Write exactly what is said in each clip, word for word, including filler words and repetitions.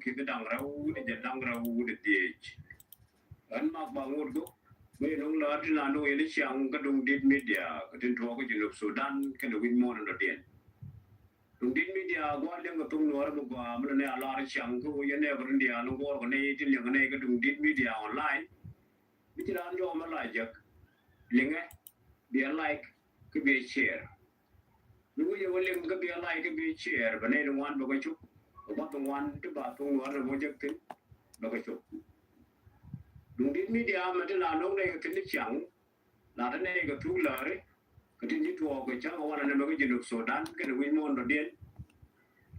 Kithi da̱ŋ rɛw wi̱cdɛ jiɛn da̱ŋ rɛw wi̱cdɛ dhieec. Ɣän Mak Baŋot Gok, mi no̱ŋ lääri tin la no̱ŋ yɛn i̱ ciaŋ kä Duŋdit Media kɛ tin tuɔɔk kä Junub Sudan kɛnɛ wi̱c muɔ̱ɔ̱n in dɔ̱diɛn. Duŋdit Media gua̱a̱r liɛŋ kɛ thok Nuäärä mi gɔaa mi lɔ nɛy a lar i̱ ciaŋ kä ɣöö yɛn nɛɛkɔ tin diaal in guɔ̱ɔ̱rkɔ nɛy tin liɛŋkɛ nɛy kä Duŋdit Media online. Mi ci raan jɔɔk mi la jek, liŋɛ, biɛ like kä biɛ share. Mi wec ɛ wä liŋ kä biɛ like kä biɛ share, bɛ nɛy ti ŋuan bɛ kɛ cop, kɛ gua̱th ti ŋuan ti ba thok Nuäärä ni bä jek thi̱n bɛ kɛ cop. Duŋdit Media mɛ ti la no̱ŋ nɛy kɛ thi̱n ti ciaŋ, la ti nɛy kɛ thuk lääri kɛ tin ci tuɔɔk kɛ cäŋ ɛ walɛ nɛmɛ kä Junub Sudan kɛnɛ wi̱c muɔ̱ɔ̱n dɔ̱diɛn.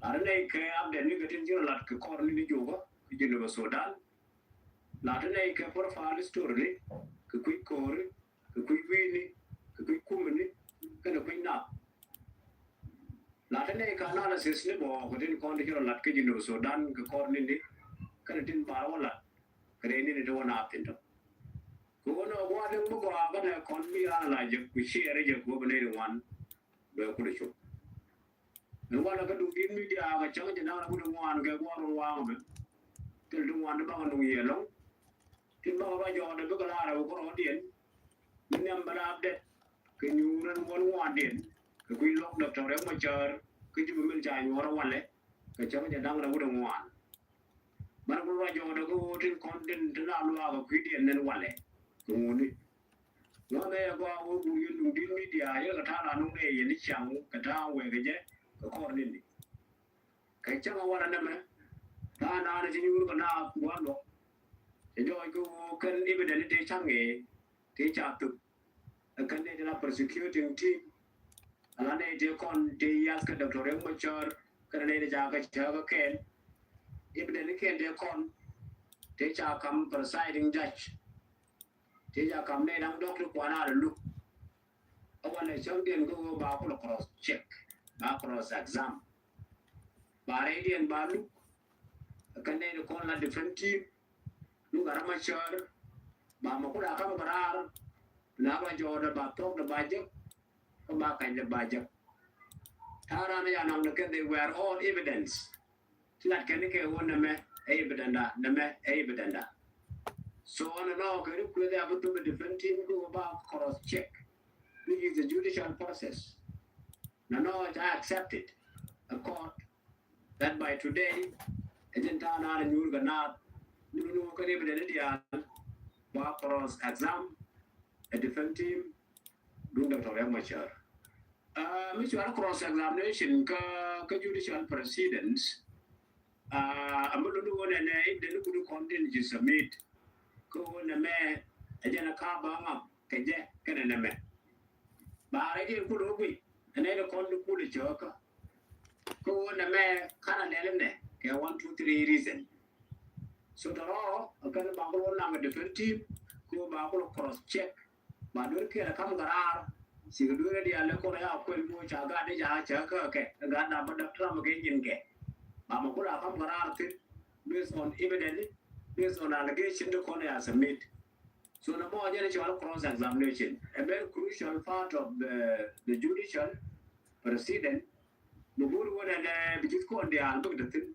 La ti nɛy kɛ update ni kɛ tin ci rɔ lat kɛ kɔr ni ni jukä kä Junub Sudan. La ti nɛy kɛ profile story ni, kɛ kui̱ ko̱ri, kɛ kui̱ wi̱i̱ni, kɛ kui̱ kumini, kɛnɛ kui̱ nath. La ti nɛy kɛ analysis ni bɔɔk kɛ tin kɔn ti ci rɔ lat kä Junub Sudan kɛ kɔr nini, kɛnɛ tin bar wä lat kɛ rɛy nini ti wä naath thi̱n tɔ. Kɛ ɣöö nɔ gua̱a̱r liŋ mi gɔaa kɛnɛ kɔn mi raan la jek ku share jɛ kɛ ɣöö bɛ nɛy ti ŋuan bɛ kulɛ cop. Ɛn walɛ kä Duŋdit Media kɛ cäŋ jiɛn da̱ŋ rɛw wi̱cdɛ ŋuan kɛ gua̱a̱r run waŋ ɛmɛ. Thil ti ŋuan ti bakɛ nuŋ yɛ ɛlɔ̱ŋ. Tin bakɛ ruac jɔɔkdɛ bikɛ lar ɛ wä kä rɔɔdiɛn. Mi nhiam bɛ la update kɛ nyuur ɛn wä ŋuandiɛn kɛ kui̱ luɔ̱k Doctor Riek Machar kä Jubɛ min ca nyuɔ̱ɔ̱r ɛ walɛ kɛ cäŋ jiɛn da̱ŋ rɛw wi̱cdɛ ŋuan. Banɛ ku ruac jɔɔkdɛ kä ɣöö tin kɔn tin ti la luaak kɛ kui̱diɛn nɛn walɛ kɛ ŋuni. Ŋuɔ̱thɛ yɛ gɔaa ɣöö buk yɛn Duŋdit Media yɛn kɛ ta̱a̱ raan nɔŋ nɛy yɛn i̱ ciaŋ kɛ ta̱a̱ wëë kɛ jɛ kɛ kɔr nini. Kɛ cäŋ ɛ walɛ nɛmɛ ta̱a̱ naan ci nyuur kɛ naath gua̱a̱r luɔ̱k. Cɛ jɔɔc kä ɣöö kɛn evidence tëë ca̱ŋ ëë tëë ca thuk. Ɛ kɛn nɛy ti la prosecuting team. Ala nɛy tëë kɔn tëë yath kä Doctor Riek Machar kɛnɛ nɛy ti ca kɛ cääkä kɛɛl. Evidence kɛn tëë kɔn tëë ca kam presiding judge. Tëë ca kam nɛy da̱ŋ dɔ̱k ti kuan a lɛ luk. Ɛ walɛ cäŋdiɛn kä ɣöö ba kulɛ cross check, ba cross exam. Ba rɛydiɛn ba luk. Ɛ kɛn nɛy ti kɔn la defense team. Luk a ram a cär. Ba mɛ kulɛ a kam kɛ raar. Na ba jɔɔdɛ ba thɔkdɛ ba jek. Kä ba kacdɛ ba jek. Ta̱a̱ raan a ya naŋdɛ kɛ, they were all evidence. Ti lat kɛn kɛ ɣöö nɛmɛ ɛ evidence da, nɛmɛ ɛ evidence da. So ɔnɔ nɔ kɛ ri kueth a bi thop ɛ defense team kɛ ɣöö ba cross check, which is the judicial process. Nɔ nɔ ca accepted a court that by today ɛ jɛn ta̱a̱ naan a nyuur kɛ naath ni ni wä kɛn evidence diaal ba cross exam a defense team duŋ Doctor Riek Machar. Ah, mi cual cross examination kä, kä judicial proceedings. Ah, a mi luni wä nɛnɛ in deni kuni kɔn din ci submit. Kä wä nɛmɛ ɛ jɛn a ka ba ŋam kɛ jɛ kɛnɛ nɛmɛ. Ba rɛ jɛn kuni wä guic ɛnɛ ni kɔn di kuli cɛ wä kä. Kä wä nɛmɛ kan a lɛl nɛ kɛ one, two, three reason. So tɔrɔ a kɛn ba kul wä naŋ defense team kä wä ba kul cross check. Ba duer kiɛn a kam kɛ raar. Cikɛ duer a diaal lɛ kɔn a ya kuɛl mi wä ca gat di ca cɛ kä kɛ gat na bä däk tram kɛ nyin kɛ. Ba mɛ kul a kam kɛ raar thin based on evidence, based on allegation ti kɔn a ya submit. So nɛ mɔ jɛn cɔal cross examination, a very crucial part of the, the judicial proceeding. Mi go̱o̱r wä nɛ nɛ bi ji̱th kɔn diaal bäk te thin.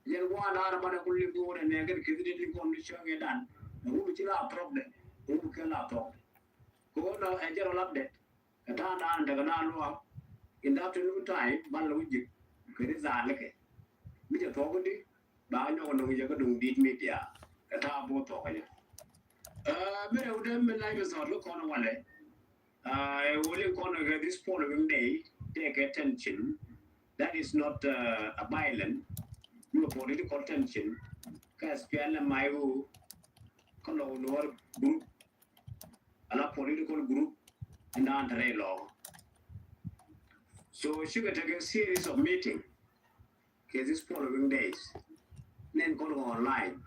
Yɛn gua̱a̱r la̱r banɛ ku liŋ ɣöö nɛ nɛ kɛn ki̱th ni liŋ kɔn ni cäŋ yɛ dan. Ɛ ɣöö bi ci la thɔkdɛ, ɛ ɣöö bi kɛn la thɔkdɛ. Kɛ ɣöö nɔ ɛ jɛ rɔ lapdɛ kɛ ta̱a̱ naan tekɛ naan luaak. In the afternoon time ban lɛ wä ji̱k kɛ ri thaal kɛ. Mi cɛ thɔk di ba nyɔk nɔŋ yɛ kä duŋ dit media kɛ ta̱a̱ bo̱o̱th thɔk kɛ jɛ. Ɛ mi rɛw dee mi live is not look on walɛ. Ɛ wä liŋ kɔn kɛ this following day, take attention. That is not, uh, a violent, you a political tension. Kä S P L M I O, kä Lou Nuer group, ala political group, and under a law. So cikɛ tekɛ series of meeting kɛ this following days. Nɛn kɔn kɛ online.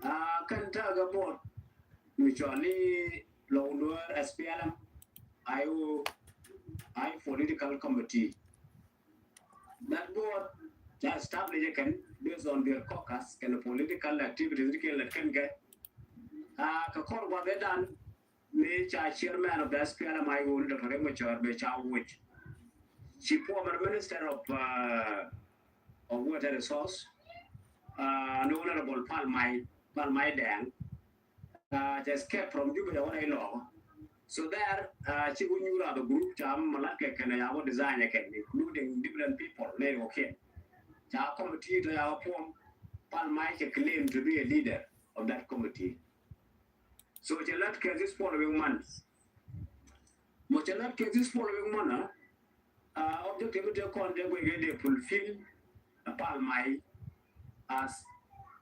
Ah, kɛn ta̱a̱ kɛ board mi cɔal i̱ Lou Nuer S P L M I O I political committee. That board ca establish kɛn based on their caucus kɛn political activities ti kɛn lɛ kɛn kɛ. Ah, kɛ kɔr guath ɛ dan mi ca chairman of the S P L M I O ni Doctor Riek Machar bɛ ca wuc. Ci former minister of, uh, of water resource, uh, ni Honorable Pal Mai, Pal Mai Deng. Uh, cɛ escape from Juba, cɛ wä rɛy Lɔɔkä. So there, uh, ci wä nyuur a the group, ca mi lat kɛ kɛn a wä design kɛn, including different people, nɛ wä kɛn. Ca committee tɔ ca wä form, Pal Mai cɛ claim to be a leader of that committee. So cɛ lat kɛ this following month. Mɔ cɛ lat kɛ this following month, uh, uh, objective tɛ kɔn dee guic kɛ dee fulfill, uh, Pal Mai as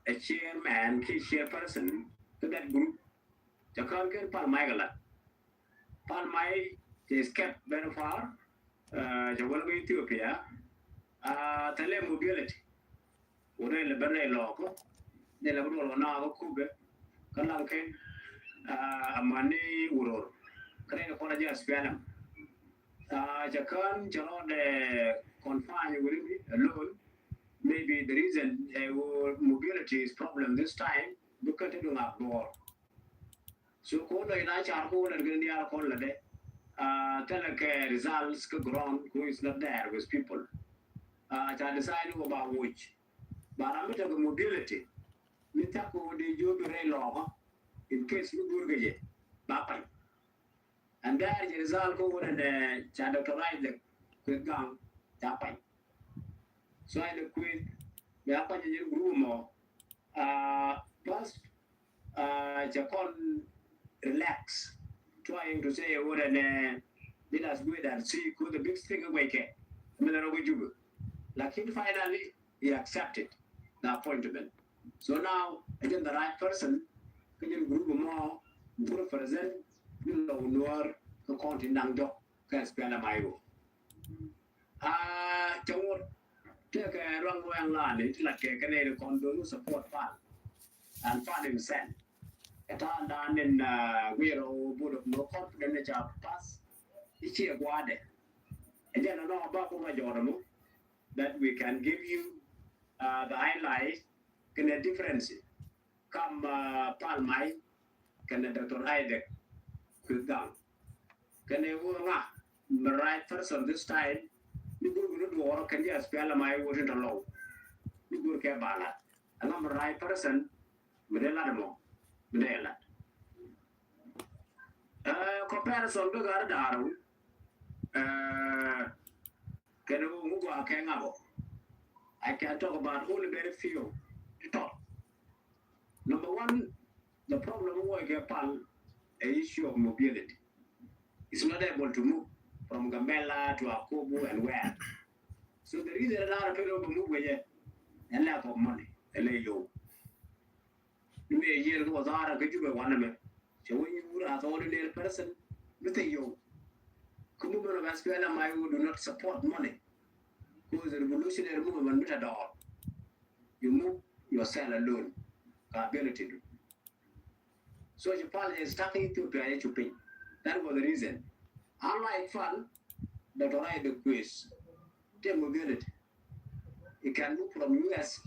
a chairman, kɛ chairperson to that group. Cɛ kɔn kɛn Pal Mai kɛ lat. Pal Mai cɛ escape very far. Uh, cɛ wä lɛ kä Ethiopia. Uh, thilɛ mobility. Wä rɛy lɛ ben rɛy Lɔɔkä. Ni lɛ bi duɔl kɛ naath kä Kubɛ. Kä Laŋkɛn. Uh, amäni Wuror. Kä rɛy kɔn a jɛ S P L M. Uh, cɛ kään cɛ rɔɔdɛ confine within alone. Maybe the reason, uh, mobility is problem this time. Because te du ŋak duɔɔr. So ko lɔ ina car ko lɛ gɛn diaal kɔn lɛ dɛ. Uh, thilɛ kɛ results kä ground ko is not there with people. Uh, ca decide ko ba wuc. Ba ram mi tekɛ mobility. Mi thak ko dee jiö bi rɛy Lɔɔkä. In case mi go̱o̱r kɛ jɛ. Ba pany. And there is a result ko wä nɛ ca Doctor Isaac Kueth Gaŋ ca pany. So Isaac Kueth bia pany jɛ group mɔ. Uh, first, uh, cɛ kɔn relax, trying to say wä nɛ, let us wait and see, ko the big thing wä kɛ mi lɛ rɔ ko Juba. Lakin finally, he accepted the appointment. So now, ɛ jɛn the right person kä jɛn group mɔ bi represent ni Lɔw Nuäär kä kɔn tin da̱ŋ jɔk kä S P L M I O. Ah, cɛ ŋot tekɛ ruaŋ ruaŋ lani ti lat kɛ kɛnɛ ri kɔn donu support Pal and Pal himself. Ɛ ta̱a̱ dan in, ah, wi̱i̱ rɔ vote of no confidence ni ca pass i̱ ciɛ gua̱a̱dɛ. Ɛ jɛn ɛnɔ ba kun rɔ jɔɔdɛ mɔ that we can give you, uh, the highlight kɛnɛ difference kam, uh, Pal Mai kɛnɛ Doctor Isaac Kueth Gaŋ. Kɛnɛ wä ŋa mi right person this time. Ni go̱r kɛ ni duɔɔrɔ kɛn jɛ S P L M I O tin tɔ Lɔw. Ni go̱r kɛ ba lat. Ɛŋa mi right person mi dee lat ɛmɔ mi dee lat. Uh, comparison kä gat da̱rä. Uh, kɛn ŋu gɔaa kɛ ŋa bɔ. I can talk about only very few. Tɔ. Number one, the problem wä kɛ Pal a issue of mobility. It's not able to move from Gambela to Akobo and where. So the reason that I don't move with it, a lack of money, a lay low. Ni mëë yiëër kä wä dhaarä kä Jubɛ wanɛ mɛ. Cɛ wä nyuur as ordinary person mi thil yɔw. Kä movement of S P L M I O do not support money. Because the revolutionary movement mi ta dɔɔr. You move yourself alone. Ka ability du. So ci Pal is stuck in Ethiopia, ci piny. That was the reason. Unlike Pal, Doctor Isaac Kueth, te mobility. He can move from U S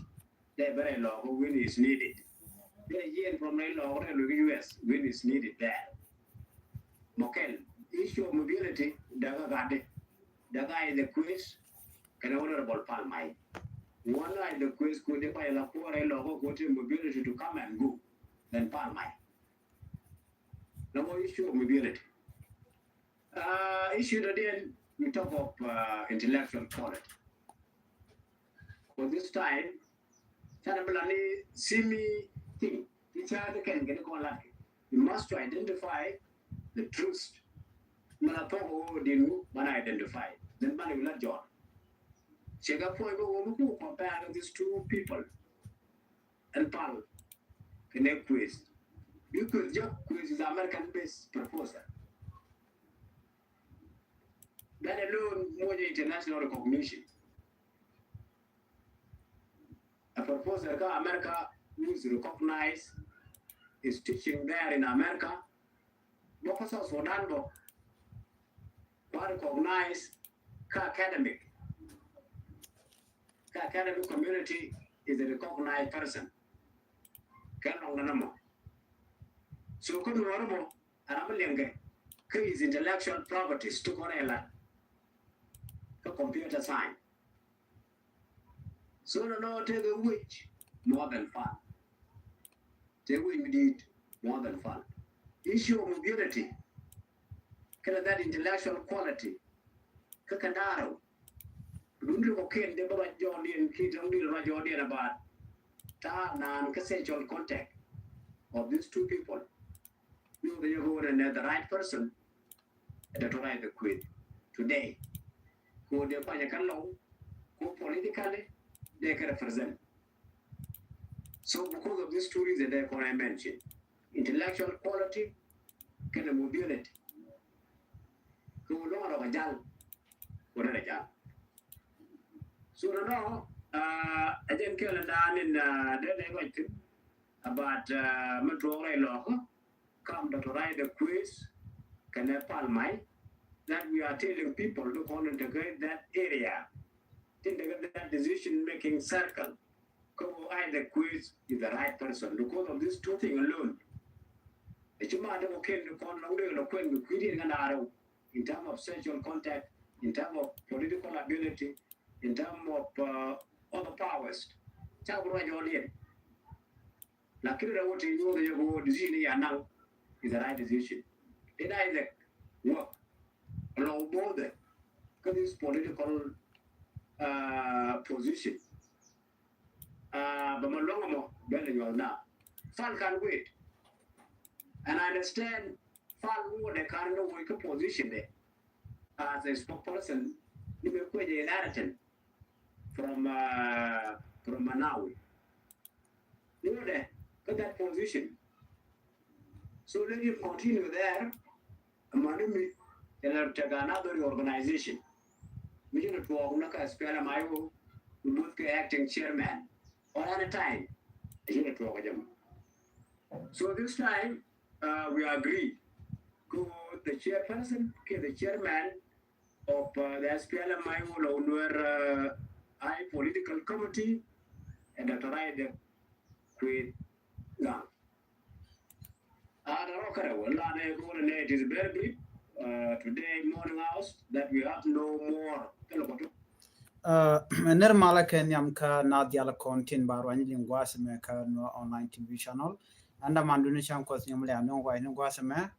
dee bɛ rɛy Lɔɔkä when is needed. Dee yiëën from rɛy Lɔɔkä rɛy Lɔɔkä U S when is needed there. Mɔ kɛl, issue of mobility, dee kä gatdi. Dee kä Isaac Kueth kɛnɛ Honorable Pal Mai. Ŋuɔ̱n Isaac Kueth ku dee kuay la kuɔr rɛy Lɔɔkä ku te mobility to come and go. Then Pal Mai. Number issue of mobility. Uh, issue that then we talk of, uh, intellectual quality. For this time, tana bila ni simi thing. Ti ca de kɛn kɛn kɔn lat. You must to identify the truth. Mana thok o dinu mana identify. Then mana wila jɔr. Cɛ ka puɔy bä wä mi ku compare these two people. Ɛn Pal kɛnɛ Kueth. Bi Kueth jɛ, Kueth is American based professor. That alone more international recognition. A professor kä America who is recognized, is teaching there in America. Bä kä South Sudan bä ba recognize kä academic, kä academic community is a recognized person. Kɛ lɔŋ na mɔ. So kä Nuɔr mɔ a ram liɛŋkɛ kä is intellectual properties ti kɔn ɛ lat kä computer science. So nɔ nɔ tëëkɛ wec more than fun. Te wec mi di̱i̱t more than fun. Issue of mobility kɛnɛ that intellectual quality kä kɛ da̱rä. Dun ri kɔ ken de bä ruac jɔɔdiɛn ki dɔŋ di ruac jɔɔdiɛn about ta̱a̱ naan kä sexual contact of these two people. Nyuuth yɛ go̱o̱r ɛn the right person. Ɛn tɔ̱ right the queen today. Ko de kuanyɛ kä lɔw ko politically de kɛ represent. So because of these two reasons de kɔn I mention, intellectual quality kɛnɛ mobility. Ko lɔŋ rɔ kɛ jal ko rɛ jal. So nɔ nɔ a jɛn kɛl dan in de ne ruac thin about mi tuɔk rɛ lɔk kam dɔ̱tɔ̱ right the quiz kɛnɛ pal mai that we are telling people to concentrate that area. Tin dɛ that decision making circle. Ko I the quiz is the right person because of these two things alone. Ɛ ci ma dɛ ko ken kɔn lɔŋ dɛ lɔ kuen mi kui̱diɛn ŋa naarɛ in term of sexual contact, in term of political ability, in term of uh, other powers. Ca bi ruac ɔliɛn. Lakin rɛ wä ti nyuɔth yɛ ko decision ya naŋ is the right decision. It either work along both kä this political uh, position. Uh, bɛ ma luɔŋ mɔ bɛ lɛ nyuɔth na. Fal kan wait. And I understand fal wä de kan wä kä position de as a spokesperson ni bɛ kuɛ jɛ inheritance from uh, from Manawi. Ni wä de kä that position. So let him continue there. Amani mi, you know, take another organization. Mi jini tuɔɔk na ka S P L M I O, mi both ke acting chairman. Or any time, mi jini tuɔɔk jam. So this time, uh, we agree. Ko the chairperson, ke the chairman of uh, the S P L M I O la Nuer uh, I political committee, and Doctor Aida Queen Gang. It is very brief. Uh, today morning hours that we have no more. Nir malä kɛ nhiam kä na dial kɔn tin ba ruany liŋ guas mɛ kä Nuer online T V channel. Anda man duni chan kɔs nyam lɛ anong wai ni guas mɛ.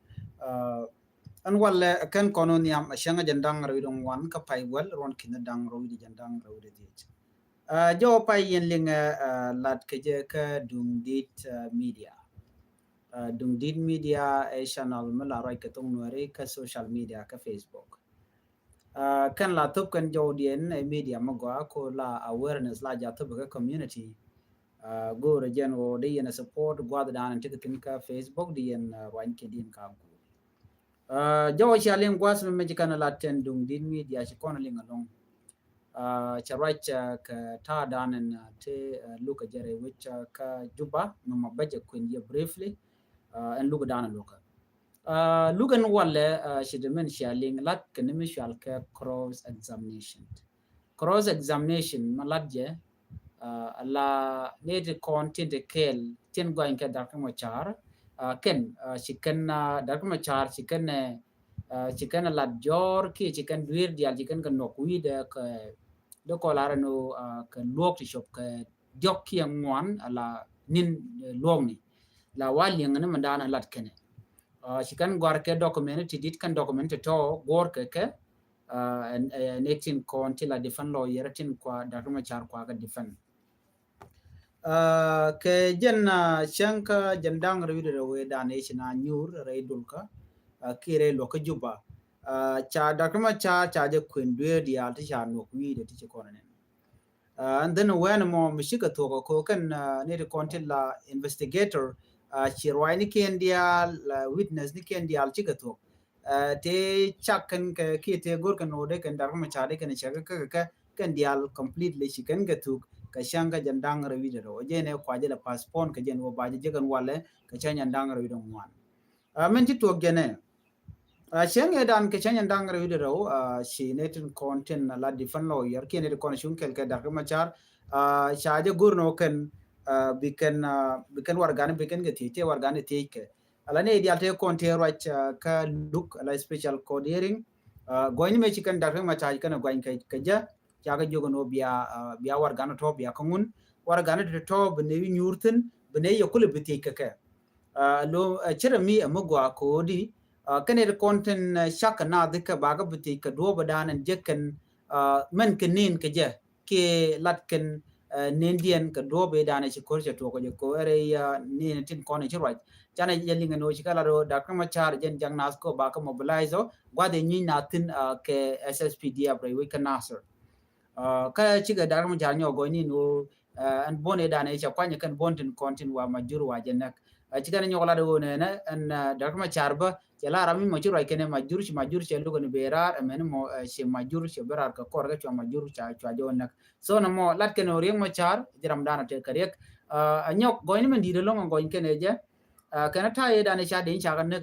Ɛn walɛ kɛn kɔn nhiam a cäŋ jɛn daŋ rɛw dɔŋ wan kä pay well ruan kin daŋ rɛw di jɛn daŋ rɛw di diet. Jɔw pay yɛn liŋɛ lat kɛ jɛ kä Duŋ Dit Media. Duŋ Dit Media ɛ channel mi la ruac kɛ thoŋ Nuɛri kä social media kä Facebook. Kɛn la thop kɛn jɔw diɛn ɛ media mi gɔaa ko la awareness la ja thop kä community. Go̱o̱rɛ jɛn wä di yɛn support guath dan ti kɛ thin kä Facebook di yɛn ruany kɛ din ka guur. Jɔw cia liŋ guath mi mɛ ci kɛn la tɛn Duŋ Dit Media ci kɔn liŋ alɔŋ. Cɛ ruac kɛ ta̱a̱ dan ɛn ti luk a jɛrɛ wec kä Juba mi ma bäcɛ kuɛn yɛ briefly. Ɛn luk dan lukä luk ɛn walɛ ci di min cia liŋ lat kɛ ni mi cual kɛ cross examination. Cross examination ma lat jɛ a la ni ti kɔn tin ti kɛɛl tin gɔany kɛ Dak Macar. Kɛn ci kɛn Dak Macar ci kɛn ci kɛn lat jɔr ki ci kɛn duer dial ci kɛn kɛ nɔk wi̱i̱ dɛ kɛ dɛ kɔl arɛ ni kɛ luɔk ti cop kɛ diɔk kiɛ ŋuan a la nin luɔk ni la wa liɛŋ ni mɛ dan a lat kɛnɛ. Ci kɛn gɔar kɛ document ti dit kɛn document ti tɔ guɔr kɛ kɛ ni tin kɔn ti la defend lawyer tin kua Dak Macar kua kɛ defend. Kɛ jɛn cäŋ kä jɛn daŋ rɛw di rɛw dan i̱ ci na nyur rɛy dulkä ki rɛy luɔk kä Juba. Ca Dak Macar ca jɛ kuën dueer diaal ti ca nuɔk wi̱i̱dɛ ti ci kɔn nɛn. And then when mɔ mi cikɛ thuɔk ko kɛn ni ti kɔn ti la investigator ci ruac ni kiɛn diaal witness ni kiɛn diaal cikɛ thuɔk. Tëë cak kɛn kɛ kiɛ tëë go̱r kɛn ɣöö dee kɛn Dak Macar dee kɛn cak kä kɛ kɛn diaal completely ci kɛn kɛ thuk kɛ cäŋ kä jɛn da̱ŋ rɛw wi̱cdɛ rɛw. Jɛn ɛ kua jɛ lɛ postpone kɛ jɛn ɣöö ba jɛ jɛ kɛn walɛ kɛ cäŋ jɛn da̱ŋ rɛw wi̱cdɛ ŋuan. Min ci tuɔɔk jɛn ɛ cäŋ ɛ dan kɛ cäŋ jɛn da̱ŋ rɛw wi̱cdɛ rɛw ci nɛ tin kɔn tin la defend lawyer kiɛ nɛ tin kɔn cuŋ kɛl kɛ Dak Macar. Ca jɛ go̱r nɔ kɛn bi kɛn bi kɛn wargan bi kɛn kɛ thiec tëë wargan thiec kɛ. Ala ni dial te kɔn te ruac kä luk ala special court hearing. Gɔny ni me ci kɛn Dak Macar ci kɛn gɔny kɛ jɛ ca kɛ jiök ni bia bia wargan tɔ bia kä ŋun. warɛgani ti tɔ̱ bi nɛy wi̱i̱ nyuur thi̱n, bi nɛy yɛ kulɛ bi thiec kɛ kɛ. Ɛ lo, ɛ, ce̱t ɛ mi ɛ mi gɔaa ko̱o̱di, ɛ, kɛnɛ ti kɔn tin, ɛ, cak kɛ naath kɛ bakɛ bi thiec kɛ duɔ̱ɔ̱p ɛ da̱a̱n ɛn jek kɛn, ɛ, mɛn kɛ nin kɛ jɛ kiɛ lat kɛn, ɛ, nindiɛn kɛ duɔ̱ɔ̱p ɛ da̱a̱n ɛ ci ko̱r cɛ tuɔɔk kɛ jɛ ko̱ ɛ rɛy, ɛ, nin tin kɔn ɛ ci ruac. Canɛ jɛ liŋ ɛn ɣöö ci kɛ lat ɣöö Doctor Machar jɛn jak naath kɛ bakɛ mobilize ɔ gua̱th ɛ nyieny naath thi̱n, ɛ, kɛ S S P D F rɛy wec kä Nasir. Kä cikɛ Doctor Machar nyɔk gɔɔyni ni ɣöö, ɛn buɔ̱n ëëdan ëë cɛ kuany kɛn buɔ̱n tin kɔn tin wa Majur wa jɛ näk. Cikɛ ni nyɔk lat ɣöö nɛnɛ ɛn Doctor Machar bä cɛ la ram mi mɔ ci ruac kɛn ɛ Majur, ci Majur cɛ lukɛ ni bee raar ɛmɛn mɔ, ci Majur cɛ bɛ raar kɛ kɔr kɛ cua Majur ca cua jɛ wä näk. So nɛ mɔ lat kɛn ɣöö Riek Machar ji̱ ramdan a tëë kɛ Riek. Ɛ nyɔk gɔɔyni mɛn di̱i̱t ɛlɔ̱ŋ ɛ gɔɔny kɛn ɛ jɛ. Kɛn a ta̱a̱ ëëdan ëë ca dee ca kɛ näk ɛ